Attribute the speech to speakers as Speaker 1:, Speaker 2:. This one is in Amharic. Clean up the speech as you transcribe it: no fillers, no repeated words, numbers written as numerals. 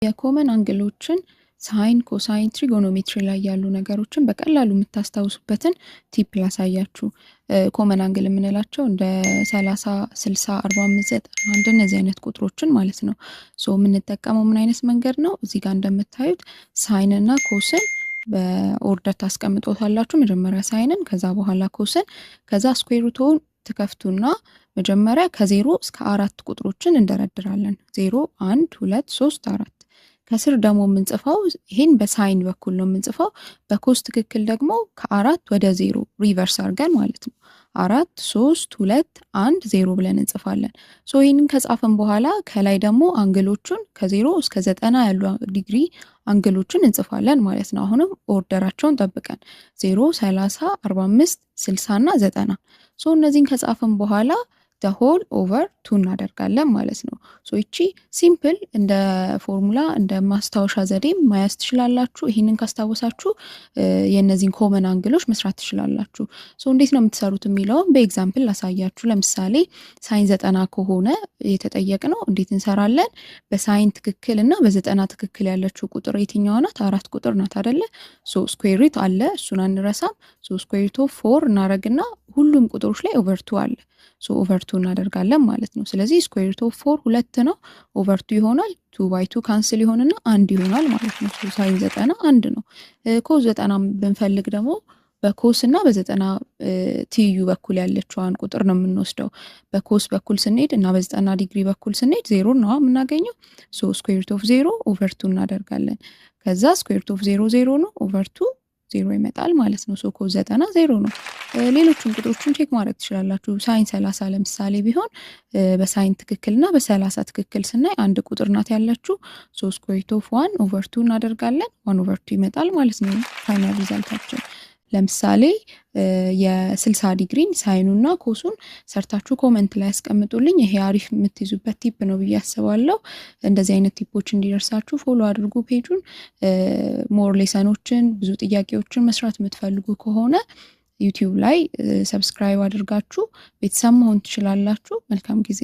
Speaker 1: የ common angle ኦችን sine፣ cosine፣ trigonometry ላይ ያሉ ነገሮችን በቀላሉ የምታስታውሱበትን tip ላሳያችሁ። Common angle የምንላቸው እንደ 30፣ 60፣ 45፣ 90 እንደነዚህ አይነት ቁጥሮችን ማለት ነው። So የምንጠቀመው ምን አይነት መንገድ ነው? እዚህ ጋር እንደምታዩት sine እና cos ን በ order ታስቀምጦታላችሁ። መጀመሪያ sine ን፣ ከዛ በኋላ cos ን፣ ከዛ square root ኡን ትከፍቱና መጀመሪያ ከዜሮ እስከ አራት ቁጥሮችን እንደረድራለን። ዜሮ፣ አንድ፣ ሁለት፣ ሶስት፣ አራት። ከስር ደግሞ የምንጽፈው ይሄን በ sine በኩል ነው የምንጽፈው። በ cos ትክክል ደግሞ ከአራት ወደ ዜሮ reverse አድርገን ማለት ነው። አራት፣ ሶስት፣ ሁለት፣ አንድ፣ ዜሮ ብለን እንጽፋለን። So ይህንን ከጻፍን በኋላ ከላይ ደግሞ angle ኦቹን ከዜሮ እስከ 90 ያሉ ዲግሪ angle ኦችን እንጽፋለን ማለት ነው። አሁንም order ኣቸውን ጠብቀን 0፣ 30፣ 45፣ 60 እና 90። So እነዚህን ከጻፍን በኋላ whole over two እናደርጋለን ማለት ነው። So ይቺ simple እንደ ፎርሙላ እንደ ማስታወሻ ዘዴም መያዝ ትችላላችሁ። ይህንን ካስታወሳችሁ የእነዚህን common angle ኦች መስራት ትችላላችሁ። So እንዴት ነው የምትሰሩት የሚለውን በ example ላሳያችሁ። ለምሳሌ sine 90 ከሆነ የተጠየቅነው እንዴት እንሰራለን? በ sine ትክክል እና በ90 ትክክል ያለችው ቁጥር የትኛዋ ናት? አራት ቁጥር ናት አደለ? So square root አለ፣ እሱን አንረሳም። So square root of four እናደርግና ሁሉም ቁጥሮች ላይ over two አለ። So over two እናደርጋለን ማለት ነው። ስለዚህ square root of four ሁለት ነው፣ over two ይሆናል። Two by two cancel ይሆንና አንድ ይሆናል ማለት ነው። So sine 90 አንድ ነው። Cos 90 ብንፈልግ ደግሞ በ cos እና በ90 ትይዩ በኩል ያለችዋን ቁጥር ነው የምንወስደው። በ cos በኩል ስንሄድ እና በ90 ዲግሪ በኩል ስንሄድ ዜሮ ነው የምናገኘው። So square root of zero over two እናደርጋለን። ከዛ square root of zero ዜሮ ነው፣ over two ዜሮ ይመጣል ማለት ነው። So cos 90 ዜሮ ነው። ሌሎችን ቁጥሮችን check ማድረግ ትችላላችሁ። Sine 30 ለምሳሌ ቢሆን በ sine ትክክል እና በ30 ትክክል ስናይ አንድ ቁጥር ናት ያለችው። So square root of one over two እናደርጋለን። One over two ይመጣል ማለት ነው final result ኣችን። ለምሳሌ የ60 ዲግሪን sine ኑና cos ኡን ሰርታችሁ comment ላይ ያስቀምጡልኝ። ይሄ አሪፍ የምትይዙበት tip ነው ብዬ አስባለሁ። እንደዚህ አይነት tip ኦች እንዲደርሳችሁ follow አድርጉ page ኡን። More lesson ኦችን፣ ብዙ ጥያቄዎችን መስራት የምትፈልጉ ከሆነ YouTube ላይ subscribe አድርጋችሁ ቤተሰብ መሆን ትችላላችሁ። መልካም ጊዜ።